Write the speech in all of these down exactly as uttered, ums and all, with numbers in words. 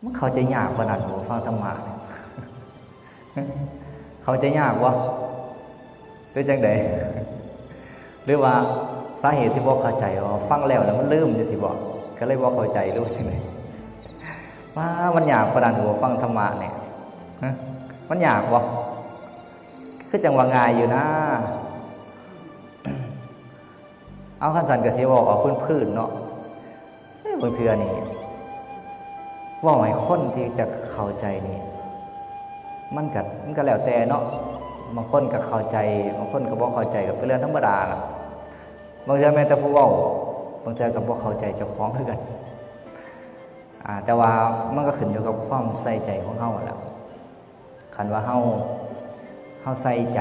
มันเข้าใจยากปานนั้นบ่ ฟังธรรมะเนี่ย เข้าใจยากบ่ หรือจั่งใด หรือว่าสาเหตุที่บ่เข้าใจว่าฟังแล้วแล้วมันลืมจั่งซี้บ่ ก็เลยบ่เข้าใจ หรือว่าจั่งใด ว่ามันยากปานนั้นบ่ ฟังธรรมะเนี่ย ฮะ มันยากบ่ คือจั่งว่าง่ายอยู่นะ เอาคันซั่นก็สิเว้าเอาพื้นๆเนาะ เอ้ย บางเทื่อนี่ เว้าให้คนที่จะเข้าใจนี่ มันก็ มันก็แล้วแต่เนาะ บางคนก็เข้าใจ บางคนก็บ่เข้าใจ ก็เป็นเรื่องธรรมดาล่ะ บางเทื่อแม้แต่ผู้เว้า บางเทื่อก็บ่เข้าใจเจ้าของคือกัน อ่า แต่ว่ามันก็ขึ้นอยู่กับความใส่ใจของเฮาแหละ คันว่าเฮา เฮาใส่ใจ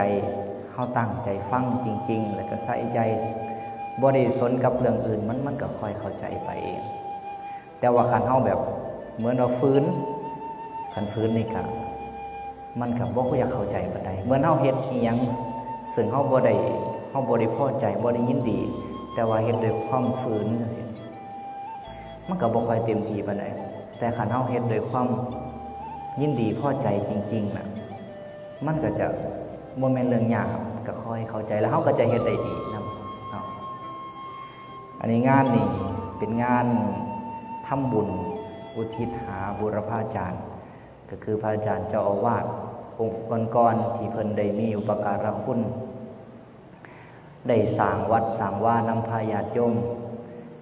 เฮาตั้งใจฟังจริงๆ แล้วก็ใส่ใจ บ่ได้สนกับเรื่องอื่น มัน มันก็ค่อยเข้าใจไปเอง แต่ว่าคันเฮาแบบเหมือนว่าฝืน คันฝืนนี่ก็ มันก็บ่ค่อยอยากเข้าใจปานใด เหมือนเฮาเฮ็ดอิหยังซึ่งเฮาบ่ได้ เฮาบ่ได้พอใจ บ่ได้ยินดี แต่ว่าเฮ็ดด้วยความฝืนจั่งซี้ มันก็บ่ค่อยเต็มที่ปานใด แต่คันเฮาเฮ็ดด้วยความยินดีพอใจจริงๆน่ะ มันก็จะบ่แม่นเรื่องยาก ก็ค่อยเข้าใจ แล้วเฮาก็จะเฮ็ดได้ดีนำเนาะ อันนี้งานนี่เป็นงานทำบุญอุทิศหาบูรพาจารย์ ก็คือพระอาจารย์เจ้าอาวาสองค์ก่อนๆ ที่เพิ่นได้มีอุปการะคุณ ได้สร้างวัดสร้างวานำพาญาติโยม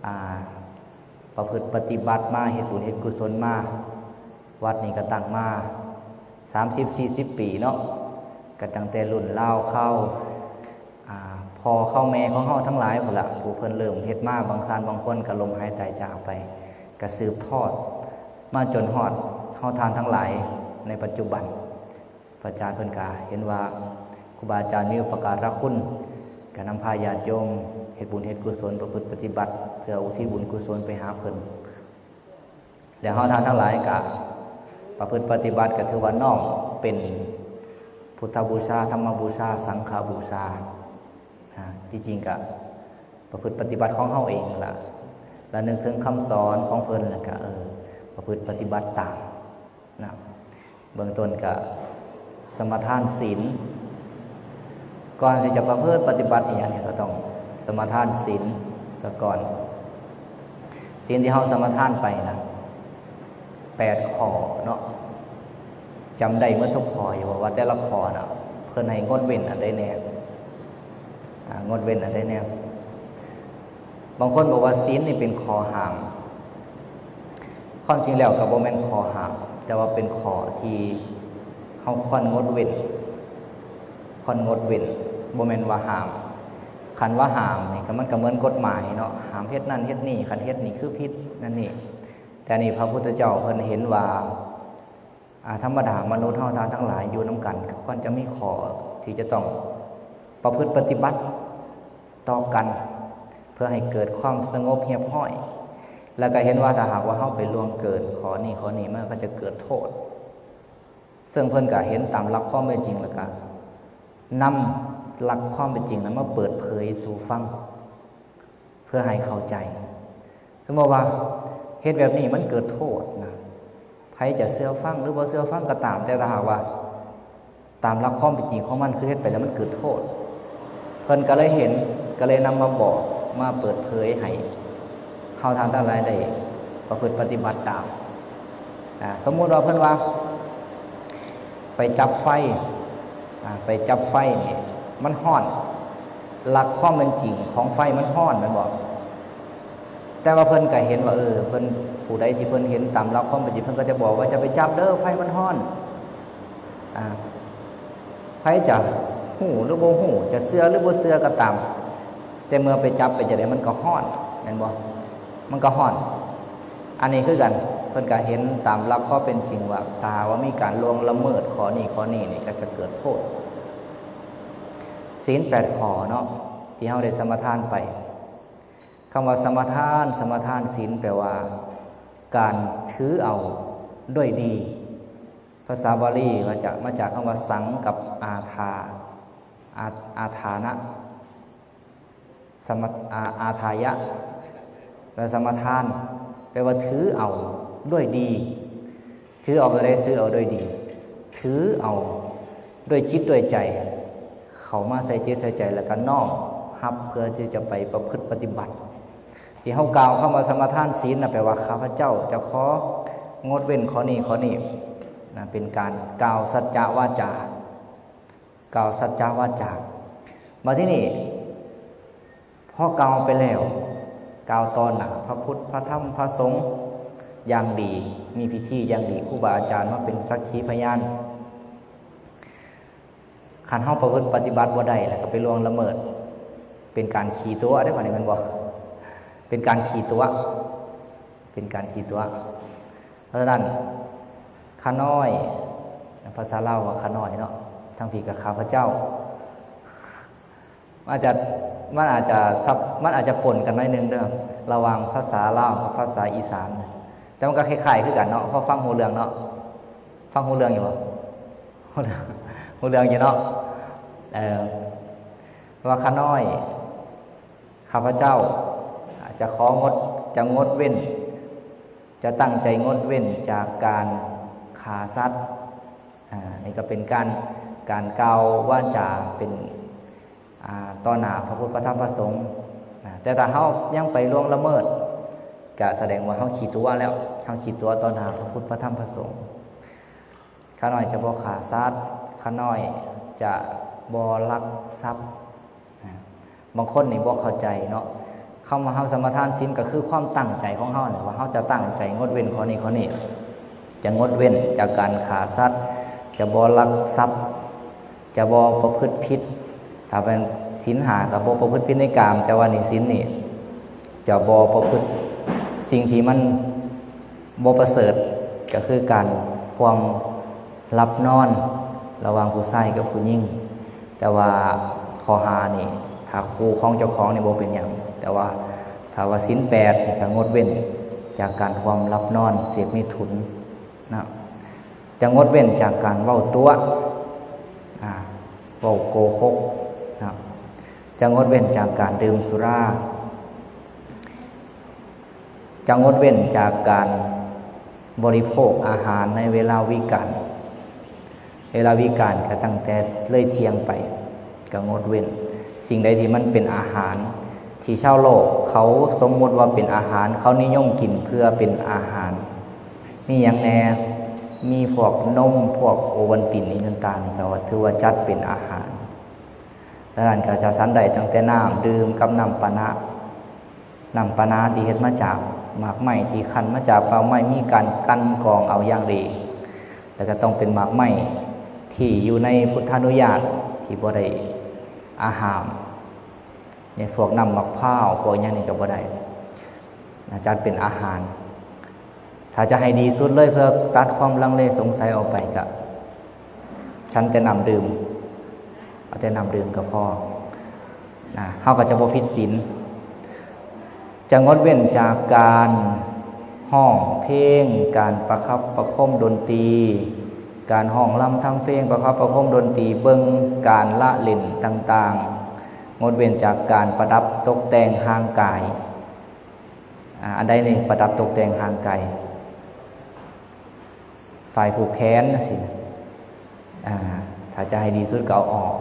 อ่า ประพฤติปฏิบัติมา เฮ็ดบุญเฮ็ดกุศลมา วัดนี้ก็ตั้งมา สามสิบสี่สิบปีเนาะ ก็ตั้งแต่รุ่นราวคราว อ่า พ่อคราวแม่ของเฮาทั้งหลายพู้นล่ะ ผู้เพิ่นเริ่มเฮ็ดมา บางท่านบางคนก็ล้มหายตายจากไป ก็สืบทอดมาจนฮอดเฮาท่านทั้งหลายในปัจจุบัน พระอาจารย์เพิ่นก็เห็นว่าครูบาอาจารย์มีอุปการะคุณ ก็นำพาญาติโยมเฮ็ดบุญเฮ็ดกุศล ประพฤติปฏิบัติ เพื่ออุทิศบุญกุศลไปหาเพิ่น แล้วเฮาท่านทั้งหลายก็ประพฤติปฏิบัติ ก็ถือว่าน้อมเป็นพุทธบูชา ธรรมบูชา สังฆบูชา อ่า ที่จริงก็ประพฤติปฏิบัติของเฮาเองล่ะ แล้วนึกถึงคำสอนของเพิ่น แล้วก็ เออ ประพฤติปฏิบัติตามนะ เบื้องต้นก็สมาทานศีล ก่อนที่จะประพฤติปฏิบัติอีหยังเนี่ย ก็ต้องสมาทานศีลซะก่อน ศีลที่เฮาสมาทานไปนะ แปดข้อเนาะ จำได้หมดทุกข้ออยู่บ่ ว่าแต่ละข้อน่ะ เพิ่นให้งดเว้นอันใดแน่ อ่า งดเว้นอันใดแน่ บางคนบอกว่าศีลนี่เป็นข้อห้าม ความจริงแล้วก็บ่แม่นข้อห้าม แต่ว่าเป็นข้อที่เฮาควรงดเว้น ควรงดเว้น บ่แม่นว่าห้าม คันว่าห้ามนี่ก็มันก็เหมือนกฎหมายเนาะ ห้ามเฮ็ดนั่นเฮ็ดนี่ คันเฮ็ดนี่คือผิดนั่นนี่ แต่นี่พระพุทธเจ้าเพิ่นเห็นว่า อ่า ธรรมดามนุษย์เฮาท่านทั้งหลายอยู่นำกัน ก็ควรจะมีข้อที่จะต้องประพฤติปฏิบัติต่อกัน เพื่อให้เกิดความสงบเรียบร้อย แล้วก็เห็นว่าถ้าหากว่าเฮาไปล่วงเกินข้อนี้ข้อนี้ มันก็จะเกิดโทษ ซึ่งเพิ่นก็เห็นตามหลักความเป็นจริง แล้วก็นำหลักความเป็นจริงนั้นมาเปิดเผยสู่ฟัง เพื่อให้เข้าใจ สมมติว่าเฮ็ดแบบนี้มันเกิดโทษนะ ไผจะเชื่อฟังหรือบ่เชื่อฟังก็ตาม แต่ถ้าหากว่าตามหลักความเป็นจริงของมันคือเฮ็ดไปแล้วมันเกิดโทษ เพิ่นก็เลยเห็น ก็เลยนำมาบอก มาเปิดเผยให้เฮาท่านทั้งหลายได้ประพฤติปฏิบัติตาม อ่า สมมุติว่าเพิ่นว่า ไปจับไฟ อ่า ไปจับไฟนี่ มันร้อน หลักความเป็นจริงของไฟมันร้อนแม่นบ่ แต่ว่าเพิ่นก็เห็นว่า เออ เพิ่น ผู้ใดที่เพิ่นเห็นตามหลักความเป็นจริง เพิ่นก็จะบอกว่า "อย่าไปจับเด้อ ไฟมันร้อน" อ่า ไผจะฮู้หรือบ่ฮู้ จะเชื่อหรือบ่เชื่อก็ตาม แต่เมื่อไปจับไปจั่งใดมันก็ร้อน แม่นบ่ มันก็ร้อน อันนี้คือกัน เพิ่นก็เห็นตามหลักความเป็นจริงว่า ถ้าหากว่ามีการล่วงละเมิดข้อนี้ข้อนี้นี่ ก็จะเกิดโทษ ศีลแปดข้อเนาะ ที่เฮาได้สมาทานไป คำว่าสมาทาน สมาทานศีลแปลว่า การถือเอาด้วยดี ภาษาบาลีก็จะมาจากคำว่าสังกับอาทา อา อาทานะ สมา อา อาทายะ และสมาทาน แปลว่าถือเอาด้วยดี ถือเอาโดยใด ถือเอาโดยดี ถือเอาด้วยจิตด้วยใจ เข้ามาใส่จิตใส่ใจ แล้วก็น้อมรับเพื่อที่จะไปประพฤติปฏิบัติ ที่เฮากล่าวคำว่าสมาทานศีลนะ แปลว่าข้าพเจ้าจะของดเว้นข้อนี้ข้อนี้นะ เป็นการกล่าวสัจจวาจา กล่าวสัจจวาจา มาที่นี่ พอกล่าวไปแล้ว กล่าวต่อหน้าพระพุทธพระธรรมพระสงฆ์อย่างดี มีพิธีอย่างดี ครูบาอาจารย์มาเป็นสักขีพยาน คันเฮาประพฤติปฏิบัติบ่ได้ แล้วก็ไปล่วงละเมิด เป็นการขี้ตั๋วได้บ่นี่ แม่นบ่ เป็นการขี้ตั๋ว เป็นการขี้ตั๋ว เพราะฉะนั้น ข้าน้อย ภาษาลาวว่าข้าน้อยเนาะ ทางพี้ก็ข้าพเจ้า มันอาจจะ มันอาจจะซับ มันอาจจะปนกันหน่อยหนึ่งเด้อ ระหว่างภาษาลาวกับภาษาอีสาน แต่มันก็คล้ายๆคือกันเนาะ พอฟังฮู้เรื่องเนาะ ฟังฮู้เรื่องอยู่บ่ ฮู้เรื่อง ฮู้เรื่องอยู่เนาะ เอ่อ ว่าข้าน้อย ข้าพเจ้า จะของด จะงดเว้น จะตั้งใจงดเว้นจากการฆ่าสัตว์ อ่า นี่ก็เป็นการ การกล่าววาจาเป็น อ่า ต่อหน้าพระพุทธพระธรรมพระสงฆ์ นะ แต่ถ้าเฮายังไปล่วงละเมิด ก็แสดงว่าเฮาขี้ตั๋วแล้ว เฮาขี้ตั๋วต่อหน้าพระพุทธพระธรรมพระสงฆ์ ข้าน้อยจะบ่ฆ่าสัตว์ ข้าน้อยจะบ่ลักทรัพย์ นะ บางคนนี่บ่เข้าใจเนาะ คำว่าเฮาสมาทานศีลก็คือความตั้งใจของเฮาเนี่ย ว่าเฮาจะตั้งใจงดเว้นข้อนี้ข้อนี้ จะงดเว้นจากการฆ่าสัตว์ จะบ่ลักทรัพย์ จะบ่ประพฤติผิด ถ้าเป็นศีลห้าก็บ่ประพฤติผิดในกาม แต่ว่านี่ศีลนี่ จะบ่ประพฤติสิ่งที่มันบ่ประเสริฐ ก็คือการร่วมหลับนอนระหว่างผู้ชายกับผู้หญิง แต่ว่าข้อห้านี่ ถ้าคู่ของเจ้าของนี่บ่เป็นหยัง แต่ว่าถ้าว่าศีลแปดนี่ก็งดเว้นจากการร่วมหลับนอน เสพเมถุนนะ จะงดเว้นจากการเว้าตั๋ว อ่า เว้าโกหกนะ จะงดเว้นจากการดื่มสุรา จะงดเว้นจากการบริโภคอาหารในเวลาวิกาล เวลาวิกาลก็ตั้งแต่เลยเที่ยงไป ก็งดเว้น สิ่งใดที่มันเป็นอาหาร ที่ชาวโลกเขาสมมุติว่าเป็นอาหาร เขานิยมกินเพื่อเป็นอาหาร มีหยังแหน่ มีพวกนม พวกโอวัลตินนี่ต่างๆ นี่ก็ถือว่าจัดเป็นอาหาร ดังนั้นก็จะฉันได้ตั้งแต่น้ำดื่มกับน้ำปานะ น้ำปานะที่เฮ็ดมาจากหมากไม้ที่คั้นมาจากป่าไม้ มีการกลั่นกรองเอาอย่างดี แล้วก็ต้องเป็นหมากไม้ที่อยู่ในพุทธานุญาตที่บ่ได้อาห้าม ในพวกน้ำมะพร้าว พวกหยังนี่ก็บ่ได้นะ จัดเป็นอาหาร ถ้าจะให้ดีสุดเลยเพื่อตัดความลังเลสงสัยออกไปก็ ฉันแต่น้ำดื่ม เอาแต่น้ำดื่มก็พอนะ เฮาก็จะบ่ผิดศีล จะงดเว้นจากการฮ้องเพลง การประคับประคมดนตรี การฮ้องรำทำเพลง ประคับประคมดนตรี เบิ่งการละเล่นต่างๆ งดเว้นจากการประดับตกแต่งร่างกาย อ่า อันใดนี่ประดับตกแต่งร่างกาย ฝ่ายผูกแขนจั่งซี้ อ่า ถ้าจะให้ดีสุดก็เอาออก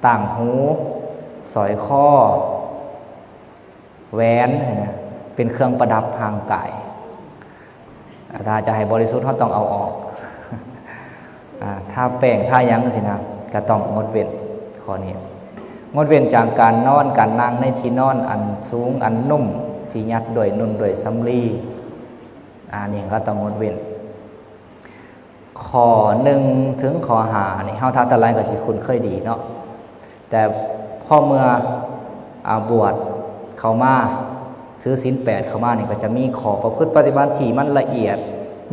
ต่างหู สร้อยคอ แหวนนะ เป็นเครื่องประดับร่างกาย อ่า ถ้าจะให้บริสุทธิ์เราต้องเอาออก อ่า ทาแป้ง ทาหยังจั่งซี้นะ ก็ต้องงดเว้นข้อนี้ งดเว้นจากการนอน การนั่งในที่นอนอันสูง อันนุ่ม ที่ยัดด้วยนุ่นด้วยสำลี อันนี้ก็ต้องงดเว้น ข้อหนึ่งถึงข้อห้านี่ เฮาท่านทั้งหลายก็สิคุ้นเคยดีเนาะ แต่พอเมื่อ อ่า บวชเข้ามา ถือศีลแปดเข้ามานี่ ก็จะมีข้อประพฤติปฏิบัติที่มันละเอียด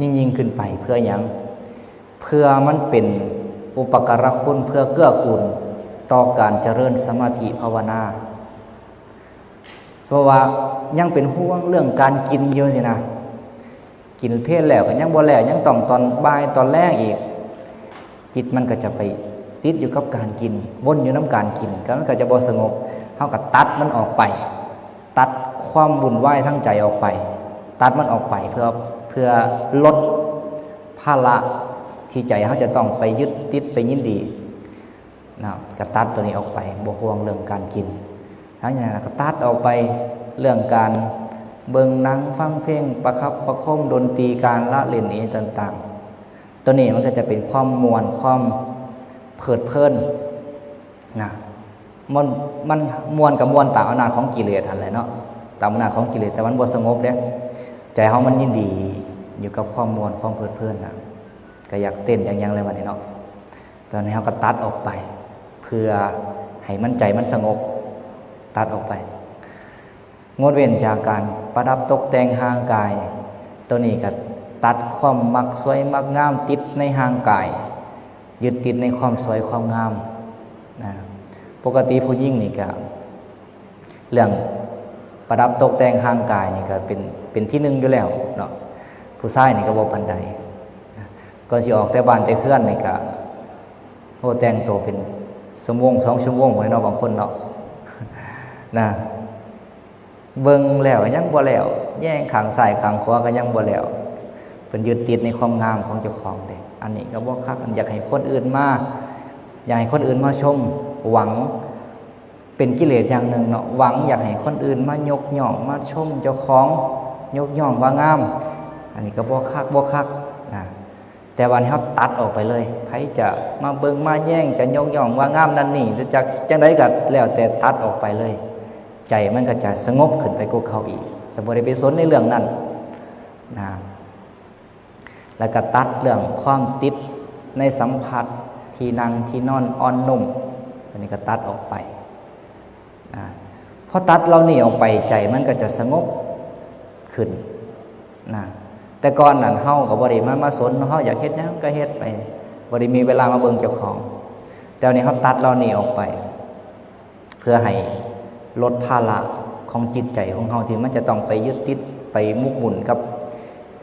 ยิ่งๆขึ้นไป เพื่อหยัง เพื่อมันเป็นอุปการะคุณ เพื่อเกื้อกูลต่อการเจริญสมาธิภาวนา เพราะว่ายังเป็นห่วงเรื่องการกินอยู่จั่งซี้นะ กินเพลแล้วก็ยังบ่แล้ว ยังต้องตอนบ่ายตอนแลงอีก จิตมันก็จะไปติดอยู่กับการกิน วนอยู่นำการกิน ก็มันก็จะบ่สงบ เฮาก็ตัดมันออกไป ตัดความวุ่นวายทางใจออกไป ตัดมันออกไปเพื่อ เพื่อลดภ ภาระที่ใจเฮาจะต้องไปยึดติดไปยินดีนะ ก็ตัดตัวนี้ออกไป บ่ห่วงเรื่องการกิน หลังจากนั้นก็ตัดออกไปเรื่องการเบิ่งหนังฟังเพลงประคับประคมดนตรีการละเล่นนี้ต่างๆ ตัวนี้มันก็จะเป็นความม่วนความเพลิดเพลินนะ มันมันม่วนกับม่วนตามอำนาจของกิเลสหั่นแหละเนาะ ตามอำนาจของกิเลส แต่มันบ่สงบเด้ ใจเฮามันยินดีอยู่กับความม่วนความเพลิดเพลินนะ ก็อยากเต้นอยากหยังเลยบัดนี้เนาะ ตอนนี้เฮาก็ตัดออกไป เพื่อให้มันใจมันสงบ ตัดออกไป งดเว้นจากการประดับตกแต่งร่างกาย ตัวนี้ก็ตัดความมักสวยมักงามติดในร่างกาย ยึดติดในความสวยความงามนะ ปกติผู้หญิงนี่ก็ เรื่องประดับตกแต่งร่างกายนี่ก็เป็นเป็นที่หนึ่งอยู่แล้วเนาะ ผู้ชายนี่ก็บ่ปานใดนะ ก่อนสิออกแต่บ้านแต่เฮือนนี่ก็ โอ้ แต่งตัวเป็นชั่วโมงสองชั่วโมงเลยเนาะ บางคนเนาะ นะ เบิ่งแล้วก็ยังบ่แล้ว แยงข้างซ้ายข้างขวาก็ยังบ่แล้ว เพิ่นยึดติดในความงามของเจ้าของเด้ อันนี้ก็บ่คัก อยากให้คนอื่นมา อยากให้คนอื่นมาชม หวัง เป็นกิเลสอย่างหนึ่งเนาะ หวังอยากให้คนอื่นมายกย่อง มาชมเจ้าของ ยกย่องว่างาม อันนี้ก็บ่คัก บ่คักนะ แต่ว่าเฮาตัดออกไปเลย ไผจะมาเบิ่งมาแยง จะยกย่องว่างามนั่นนี่ หรือจะจั่งใดก็แล้วแต่ ตัดออกไปเลย ใจมันก็จะสงบขึ้นไปกว่าเก่าอีก จะบ่ได้ไปสนในเรื่องนั้นนะ แล้วก็ตัดเรื่องความติดในสัมผัสที่นั่งที่นอนอ่อนนุ่ม อันนี้ก็ตัดออกไปนะ พอตัดเหล่านี้ออกไป ใจมันก็จะสงบขึ้นนะ แต่ก่อนนั้นเฮาก็บ่ได้มา มาสน เฮาอยากเฮ็ดหยังก็เฮ็ดไป บ่ได้มีเวลามาเบิ่งเจ้าของ แต่วันนี้เฮาตัดเหล่านี้ออกไป เพื่อให้ลดภาระของจิตใจของเฮาที่มันจะต้องไปยึดติด ไปหมกมุ่นกับ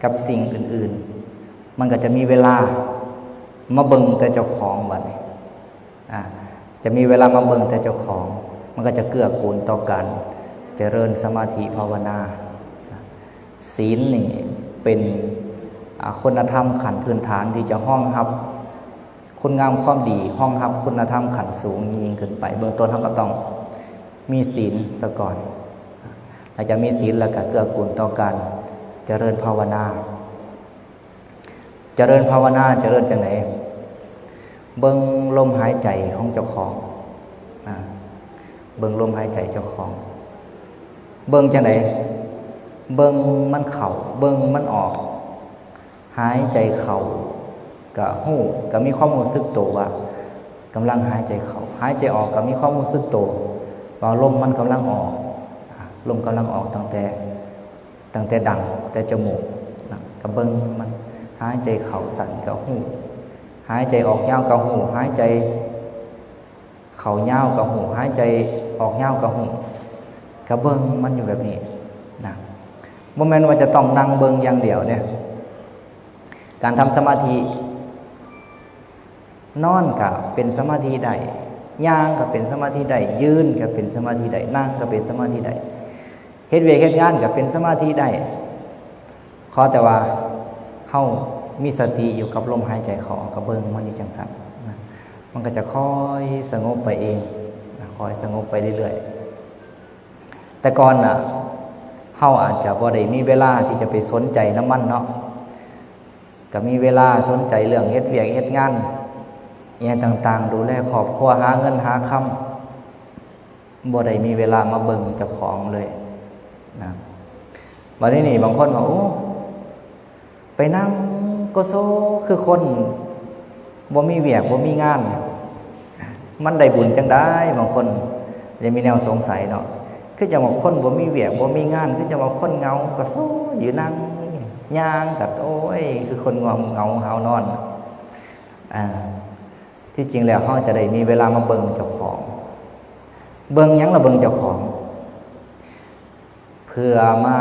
กับสิ่งอื่นๆ มันก็จะมีเวลามาเบิ่งแต่เจ้าของบัดนี้ อ่า จะมีเวลามาเบิ่งแต่เจ้าของ มันก็จะเกื้อกูลต่อการเจริญสมาธิภาวนา ศีลนี่เป็น อ่า คุณธรรมขั้นพื้นฐานที่จะรองรับคุณงามความดี รองรับคุณธรรมขั้นสูงยิ่งขึ้นไป เบื้องต้นเฮาก็ต้องมีศีลซะก่อน หลังจากมีศีลแล้วก็เกื้อกูลต่อการเจริญภาวนา เจริญภาวนา เจริญจั่งใด เบิ่งลมหายใจของเจ้าของนะ เบิ่งลมหายใจเจ้าของ เบิ่งจั่งใด เบิ่งมันเข้า เบิ่งมันออก หายใจเข้าก็ฮู้ ก็มีความรู้สึกตัวว่ากำลังหายใจเข้า หายใจออกก็มีความรู้สึกตัวว่าลมมันกำลังออก ลมกำลังออกตั้งแต่ ตั้งแต่ดังแต่จมูกนะ ก็เบิ่งมัน หายใจเข้าสั้นก็ฮู้ หายใจออกยาวก็ฮู้ หายใจเข้ายาวก็ฮู้ หายใจออกยาวก็ฮู้ ก็เบิ่งมันอยู่แบบนี้นะ บ่แม่นว่าจะต้องนั่งเบิ่งอย่างเดียวเด้ การทำสมาธิ นอนก็เป็นสมาธิได้ ย่างก็เป็นสมาธิได้ ยืนก็เป็นสมาธิได้ นั่งก็เป็นสมาธิได้ เฮ็ดเวียกเฮ็ดงานก็เป็นสมาธิได้ ขอแต่ว่าเฮามีสติอยู่กับลมหายใจเข้าออก ก็เบิ่งมันอยู่จั่งซั่นนะ มันก็จะค่อยสงบไปเองนะ ค่อยสงบไปเรื่อยๆ แต่ก่อนน่ะ เฮาอาจจะบ่ได้มีเวลาที่จะไปสนใจนำมันเนาะ ก็มีเวลาสนใจเรื่องเฮ็ดเวียกเฮ็ดงานอิหยังต่างๆ ดูแลครอบครัว หาเงินหาคำ บ่ได้มีเวลามาเบิ่งเจ้าของเลยนะ บัดนี้นี่บางคนว่า โอ้ ไปนั่งโกโซคือคนบ่มีเวียกบ่มีงาน มันได้บุญจั่งใด บางคนยังมีแนวสงสัยเนาะ คือจั่งว่าคนบ่มีเวียกบ่มีงาน คือจั่งว่าคนเหงาโกโซอยู่นั่ง ย่างก็ โอ้ย คือคนง่วงเหงาหาวนอน อ่า ที่จริงแล้วเฮาจะได้มีเวลามาเบิ่งเจ้าของ เบิ่งหยังล่ะ เบิ่งเจ้าของ เพื่อมา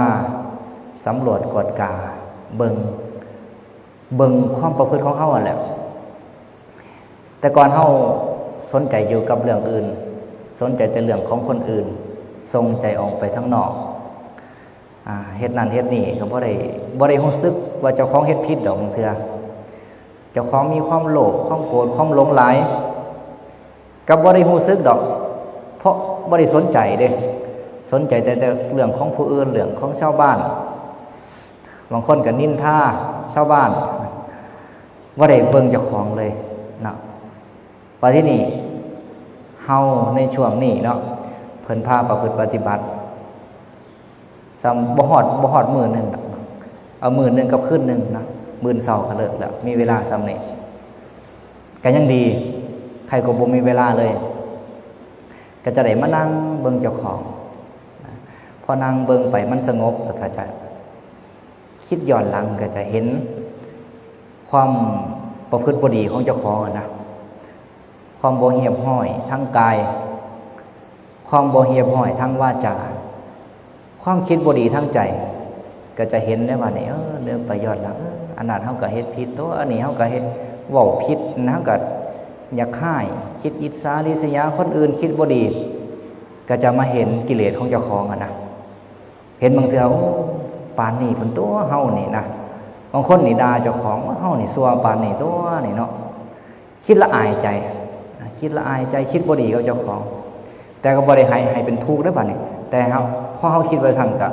สำรวจกวดกา เบิ่ง เบิ่งความประพฤติของเฮาหั่นแหละ แต่ก่อนเฮาสนใจอยู่กับเรื่องอื่น สนใจแต่เรื่องของคนอื่น ส่งใจออกไปทางนอก อ่า เฮ็ดนั่นเฮ็ดนี่ก็บ่ได้ บ่ได้รู้สึกว่าเจ้าของเฮ็ดผิดดอกบางเทื่อ เจ้าของมีความโลภ ความโกรธ ความหลงหลาย ก็บ่ได้รู้สึกดอก เพราะบ่ได้สนใจเด้ สนใจแต่ แต่เรื่องของผู้อื่น เรื่องของชาวบ้าน บางคนก็นินทาชาวบ้าน บ่ได้เบิ่งเจ้าของเลยเนาะ ว่าที่นี่ เฮาในช่วงนี้เนาะ เพิ่นพาประพฤติปฏิบัติ ซ้ำบ่ฮอด บ่ฮอดมื้อหนึ่งดอก เอามื้อหนึ่งกับคืนหนึ่งนะ มื้อเช้าก็เลิกแล้ว มีเวลาซ้ำนี่ ก็ยังดี ใครก็บ่มีเวลาเลย ก็จะได้มานั่งเบิ่งเจ้าของ พอนั่งเบิ่งไปมันสงบ แล้วก็จะคิดย้อนหลัง ก็จะเห็นความประพฤติบ่ดีของเจ้าของอะนะ ความบ่เรียบร้อยทางกาย ความบ่เรียบร้อยทางวาจา ความคิดบ่ดีทางใจ ก็จะเห็นได้ว่านี่ เออ เลิกไปย้อนหลัง เออ อันนั้นเฮาก็เฮ็ดผิดตัว อันนี้เฮาก็เฮ็ด เว้าผิด เฮาก็อยากร้าย คิดอิจฉาริษยาคนอื่น คิดบ่ดี ก็จะมาเห็นกิเลสของเจ้าของอะนะ เห็นบางเทื่อ โอ้ ปานนี้พุ้นตัวเฮานี่นะ บางคนนี่ด่าเจ้าของ ว่าเฮานี่ชั่วปานนี้ตัวนี่เนาะ คิดละอายใจ คิดละอายใจ คิดบ่ดีกับเจ้าของ แต่ก็บ่ได้ให้ ให้เป็นทุกข์เด้อบัดนี้ แต่เฮา พอเฮาคิดว่าซั่นก็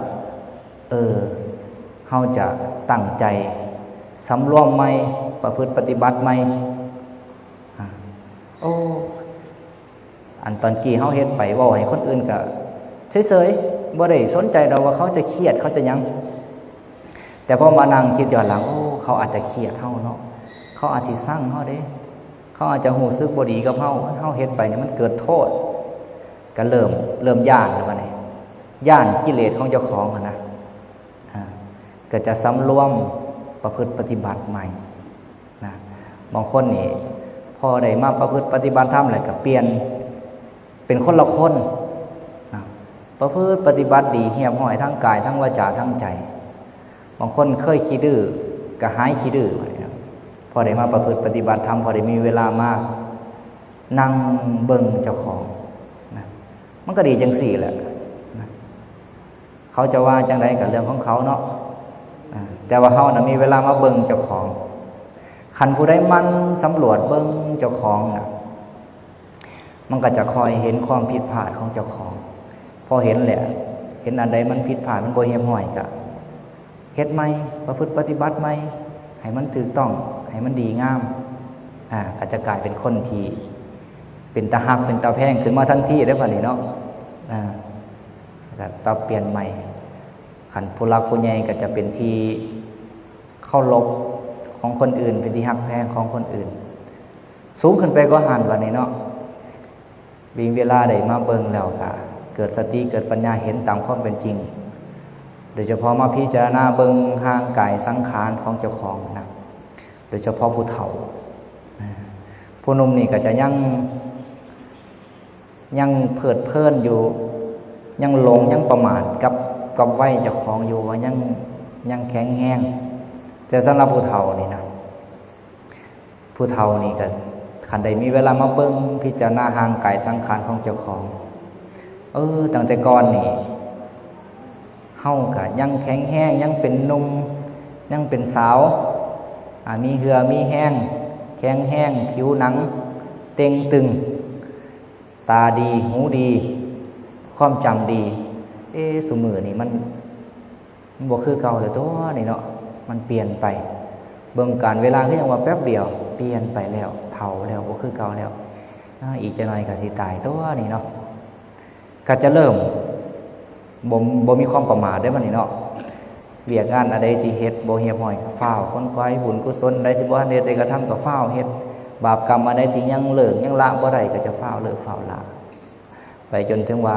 เออ เฮาจะตั้งใจสำรวมใหม่ ประพฤติปฏิบัติใหม่ อ่า โอ้ อันตอนกี้เฮาเฮ็ดไป เว้าให้คนอื่นก็เฉยๆ บ่ได้สนใจดอกว่าเขาจะเครียด เขาจะหยัง แต่พอมานั่งคิดย้อนหลัง โอ้ เขาอาจจะเครียดเฮาเนาะ เขาอาจสิซังเฮาเด้ เขาอาจจะรู้สึกบ่ดีกับเฮา เฮาเฮ็ดไปเนี่ยมันเกิดโทษ ก็เริ่ม เริ่มย้านแล้วบัดนี้ ย้านกิเลสของเจ้าของหั้นนะ อ่า ก็จะสำรวมประพฤติปฏิบัติใหม่นะ บางคนนี่ พอได้มาประพฤติปฏิบัติธรรมแล้วก็เปลี่ยนเป็นคนละคนนะ ประพฤติปฏิบัติดี เรียบร้อยทั้งกาย ทั้งวาจา ทั้งใจ บางคนเคยขี้ดื้อ ก็หายขี้ดื้อ พอได้มาประพฤติปฏิบัติธรรม พอได้มีเวลามานั่งเบิ่งเจ้าของนะ มันก็ดีจังซี่แหละนะ เขาจะว่าจังใดก็เรื่องของเขาเนาะ อ่า แต่ว่าเฮาน่ะมีเวลามาเบิ่งเจ้าของ คันผู้ใดหมั่นสำรวจเบิ่งเจ้าของน่ะ มันก็จะคอยเห็นความผิดพลาดของเจ้าของ พอเห็นแหละ เห็นอันใดมันผิดพลาด มันบ่เรียบร้อยก็เฮ็ดใหม่ ประพฤติปฏิบัติใหม่ ให้มันถูกต้อง ให้มันดีงาม อ่า ก็จะกลายเป็นคนที่เป็นตาฮัก เป็นตาแพงขึ้นมาทันทีเด้อบัดนี้เนาะ อ่า ก็ปรับเปลี่ยนใหม่ คันผู้หลักผู้ใหญ่ก็จะเป็นที่เคารพของคนอื่น เป็นที่ฮักแพงของคนอื่น สูงขึ้นไปกว่าหั้นบัดนี้เนาะ วิงเวลาได้มาเบิ่งแล้วก็เกิดสติ เกิดปัญญา เห็นตามความเป็นจริง โดยเฉพาะมาพิจารณาเบิ่งร่างกายสังขารของเจ้าของนะ โดยเฉพาะผู้เฒ่า ผู้หนุ่มนี่ก็จะยัง ยังเพลิดเพลินอยู่ ยังหลง ยังประมาทกับ กับวัยเจ้าของอยู่ ว่ายัง ยังแข็งแรง แต่สำหรับผู้เฒ่านี่นะ ผู้เฒ่านี่ก็ คันได้มีเวลามาเบิ่งพิจารณาร่างกายสังขารของเจ้าของ เออ ตั้งแต่ก่อนนี่ เฮาก็ยังแข็งแรง ยังเป็นหนุ่ม ยังเป็นสาว อ่า มีเหื่อมีแฮง แข็งแรง ผิวหนังเต่งตึง ตาดี หูดี ความจำดี เอ๊ะ ซุมื้อนี่มัน มันบ่คือเก่าแล้วตัวนี่เนาะ มันเปลี่ยนไป เบิ่งกาลเวลาคือหยังว่าแป๊บเดียว เปลี่ยนไปแล้ว เฒ่าแล้ว บ่คือเก่าแล้ว อ่า อีกจักหน่อยก็สิตายตัวนี่เนาะ ก็จะเริ่ม บ่ บ่มีความประมาทเด้อบัดนี้เนาะ เวียกงานอันใดที่เฮ็ดบ่เรียบร้อยก็ฟ้าวขวนขวาย บุญกุศลใดที่บ่ทันเฮ็ดได้กระทำก็ฟ้าวเฮ็ด บาปกรรมอันใดที่ยังเลิกยังละบ่ได้ก็จะฟ้าวเลิกฟ้าวละ ไปจนถึงว่า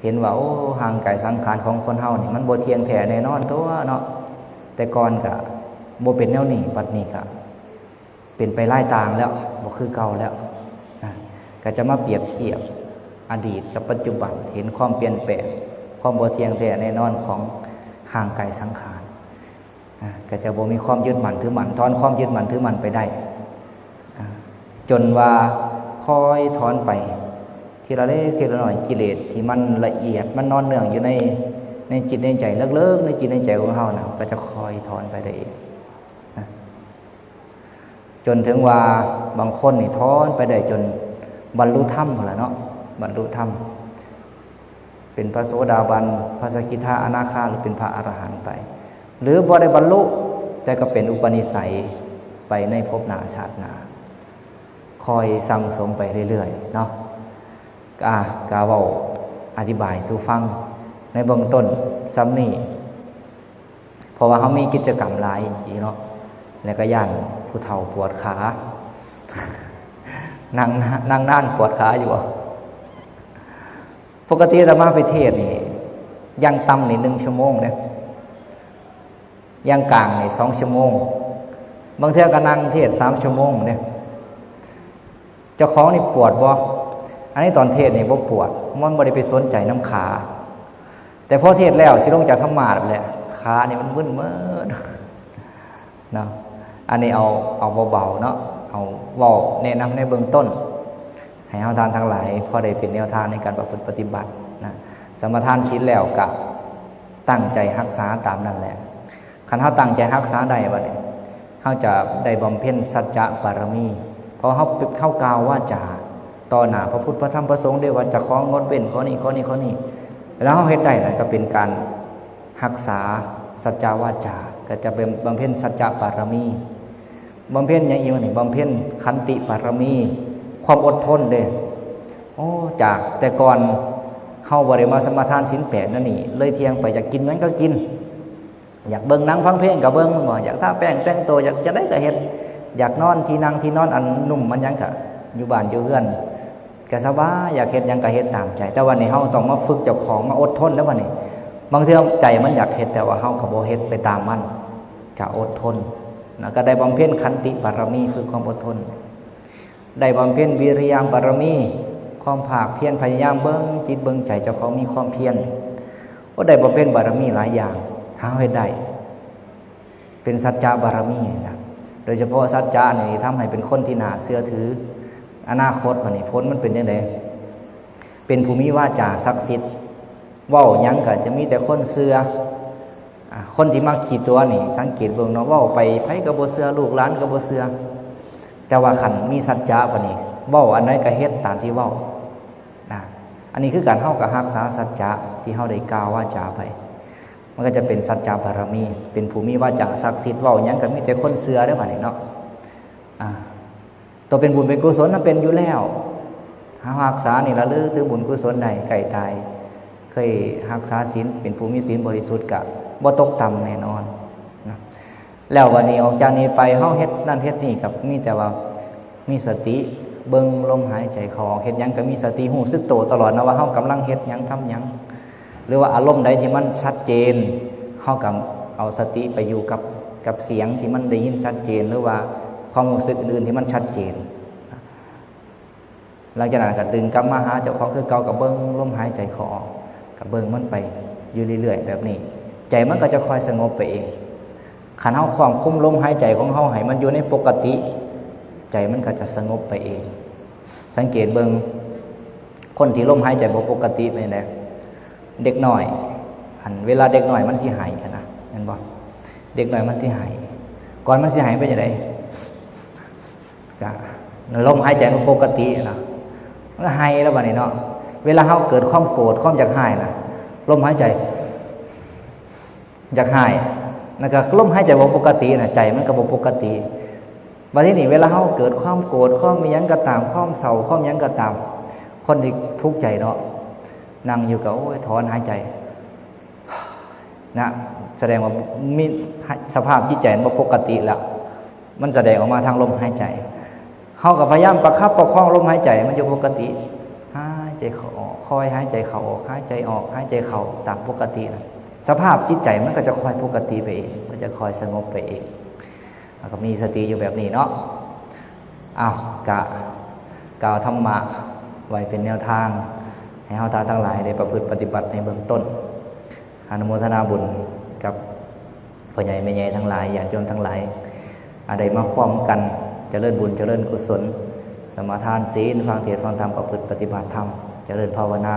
เห็นว่า โอ้ ร่างกายสังขารของคนเฮานี่มันบ่เที่ยงแท้แน่นอนตัวเนาะ แต่ก่อนก็บ่เป็นแนวนี้ บัดนี้ก็เป็นไปหลายต่างแล้ว บ่คือเก่าแล้วนะ ก็จะมาเปรียบเทียบอดีตกับปัจจุบัน เห็นความเปลี่ยนแปลง ความบ่เที่ยงแท้แน่นอนของร่างกายสังขาร อ่า ก็จะบ่มีความยึดมั่นถือมั่น ถอนความยึดมั่นถือมั่นไปได้ อ่า จนว่าค่อยถอนไปทีละเล็กทีละน้อย กิเลสที่มันละเอียด มันนอนเนื่องอยู่ใน ในจิตในใจลึกๆ ในจิตในใจของเฮานะ ก็จะค่อยถอนไปได้เองนะ จนถึงว่าบางคนนี่ถอนไปได้จนบรรลุธรรมพุ้นล่ะเนาะ บรรลุธรรม เป็นพระโสดาบัน พระสกิทา อนาคา หรือเป็นพระอรหันต์ไป หรือบ่ได้บรรลุ แต่ก็เป็นอุปนิสัยไปในภพหน้าชาติหน้า คอยสั่งสมไปเรื่อยๆเนาะ อ่ะ กะเว้าอธิบายสู่ฟังในเบื้องต้นส่ำนี้ เพราะว่าเฮามีกิจกรรมหลายอีกเนาะ แล้วก็ย้านผู้เฒ่าปวดขา นั่ง นั่งนานปวดขาอยู่บ่ ปกติอาตมาไปเทศน์นี่ อย่างต่ำนี่หนึ่งชั่วโมงเด้ อย่างกลางนี่สองชั่วโมง บางเทื่อก็นั่งเทศน์สามชั่วโมงเด้ เจ้าของนี่ปวดบ่ อันนี้ตอนเทศน์นี่บ่ปวด มันบ่ได้ไปสนใจนำขา แต่พอเทศน์แล้วสิลงจากธรรมาสน์แหละ ขานี่มันมึนเมิด เนาะ อันนี้เอา เอาเบาๆเนาะ เอาเว้าแนะนำในเบื้องต้น ให้เฮาท่านทั้งหลายพอได้เป็นแนวทางในการประพฤติปฏิบัตินะ สมาทานศีลแล้วก็ตั้งใจรักษาตามนั้นแหละ คันเฮาตั้งใจรักษาได้บัดนี้ เฮาจะได้บำเพ็ญสัจจะบารมี เพราะเฮา เฮากล่าววาจาต่อหน้าพระพุทธพระธรรมพระสงฆ์ได้ว่าจะของงดเว้นข้อนี้ ข้อนี้ ข้อนี้ แล้วเฮาเฮ็ดได้นั่นก็เป็นการรักษาสัจจาวาจา ก็จะเป็นบำเพ็ญสัจจะบารมี บำเพ็ญหยังอีกวะนี่ บำเพ็ญขันติบารมี ความอดทนเด้ โอ้ จากแต่ก่อนเฮาบ่ได้มาสมาทานศีลแปดนั่นนี่ เลยเที่ยงไปอยากกินหยังก็กิน อยากเบิ่งหนังฟังเพลงก็เบิ่ง บ่อยากทาแป้งแต่งตัว อยากจะได้ก็เฮ็ด อยากนอนที่นั่งที่นอนอันนุ่มอันหยังก็อยู่บ้านอยู่เฮือน ก็สบาย อยากเฮ็ดหยังก็เฮ็ดตามใจ แต่วันนี้เฮาต้องมาฝึกเจ้าของมาอดทนแล้ววันนี้ บางเทื่อใจมันอยากเฮ็ด แต่ว่าเฮาก็บ่เฮ็ดไปตามมัน ก็อดทน แล้วก็ได้บำเพ็ญขันติบารมี ฝึกความอดทน ได้บำเพ็ญวิริยะบารมี ความภาคเพียรพยายามเบิ่งจิตเบิ่งใจเจ้าของมีความเพียร ก็ได้บำเพ็ญบารมีหลายอย่าง ถ้าเฮาเฮ็ดได้ เป็นสัจจะบารมีนะ โดยเฉพาะสัจจะนี่ทำให้เป็นคนที่น่าเชื่อถือ อนาคตบัดนี้ผลมันเป็นจั่งใด เป็นผู้มีวาจาศักดิ์สิทธิ์ เว้าหยังก็จะมีแต่คนเชื่อ อ่า คนที่มักขี้ตั๋วนี่สังเกตเบิ่งเนาะ เว้าไปไผก็บ่เชื่อ ลูกหลานก็บ่เชื่อ แต่ว่าคันมีสัจจะบัดนี้ เว้าอันใดก็เฮ็ดตามที่เว้านะ อันนี้คือการเฮาก็รักษาสัจจะที่เฮาได้กล่าววาจาไป มันก็จะเป็นสัจจะบารมี เป็นผู้มีวาจาศักดิ์สิทธิ์ เว้าหยังก็มีแต่คนเชื่อเด้อบัดนี้เนาะ อ่า ตัวเป็นบุญเป็นกุศลนั้นเป็นอยู่แล้ว เฮารักษานี่ ระลึกถึงบุญกุศลได้ ใกล้ตาย เคยรักษาศีล เป็นผู้มีศีลบริสุทธิ์ก็บ่ตกต่ำแน่นอนนะ แล้ววันนี้ออกจากนี้ไปเฮาเฮ็ดนั่นเฮ็ดนี่ก็มีแต่ว่ามีสติเบิ่งลมหายใจเข้าออก เฮ็ดหยังก็มีสติรู้สึกตัวตลอดนะว่าเฮากำลังเฮ็ดหยังทำหยัง หรือว่าอารมณ์ใดที่มันชัดเจน เฮาก็เอาสติไปอยู่กับ กับเสียงที่มันได้ยินชัดเจน หรือว่าความรู้สึกอื่นๆที่มันชัดเจน หลังจากนั้นก็ดึงกลับมาหาเจ้าของคือเก่า ก็เบิ่งลมหายใจเข้าออก ก็เบิ่งมันไปอยู่เรื่อยๆแบบนี้ ใจมันก็จะค่อยสงบไปเอง คันเฮาควบคุมลมหายใจของเฮาให้มันอยู่ในปกติ ใจมันก็จะสงบไปเอง สังเกตเบิ่ง คนที่ลมหายใจบ่ปกติเป็นจั่งใด เด็กน้อย อันเวลาเด็กน้อยมันสิไห้หั้นนะ แม่นบ่ เด็กน้อยมันสิไห้ ก่อนมันสิไห้เป็นจั่งใด ก็ลมหายใจมันปกตินะ มันก็ไห้แล้วบัดนี้เนาะ เวลาเฮาเกิดความโกรธ ความอยากไห้นะ ลมหายใจ อยากไห้ แล้วก็ลมหายใจบ่ปกตินะ ใจมันก็บ่ปกติ บัดทีนี้เวลาเฮาเกิดความโกรธ ความอิหยังก็ตาม ความเศร้า ความหยังก็ตาม คนที่ทุกข์ใจเนาะ นั่งอยู่ก็ โอ้ย ถอนหายใจ นะ แสดงว่ามีสภาพจิตใจมันบ่ปกติแล้ว มันแสดงออกมาทางลมหายใจ เฮาก็พยายามประคับประคองลมหายใจมันอยู่ปกติ หายใจเข้าออก คอยหายใจเข้าออก หายใจออก หายใจเข้าตามปกตินะ สภาพจิตใจมันก็จะค่อยปกติไปเอง มันจะค่อยสงบไปเอง แล้วก็มีสติอยู่แบบนี้เนาะ อ้าว กะกล่าวธรรมะไว้เป็นแนวทาง ให้เฮาท่านทั้งหลายได้ประพฤติปฏิบัติในเบื้องต้น อนุโมทนาบุญกับพ่อใหญ่แม่ใหญ่ทั้งหลาย ญาติโยมทั้งหลาย อ่า ได้มาพร้อมกัน เจริญบุญเจริญกุศล สมาทานศีล ฟังเทศน์ฟังธรรม ประพฤติปฏิบัติธรรม เจริญภาวนา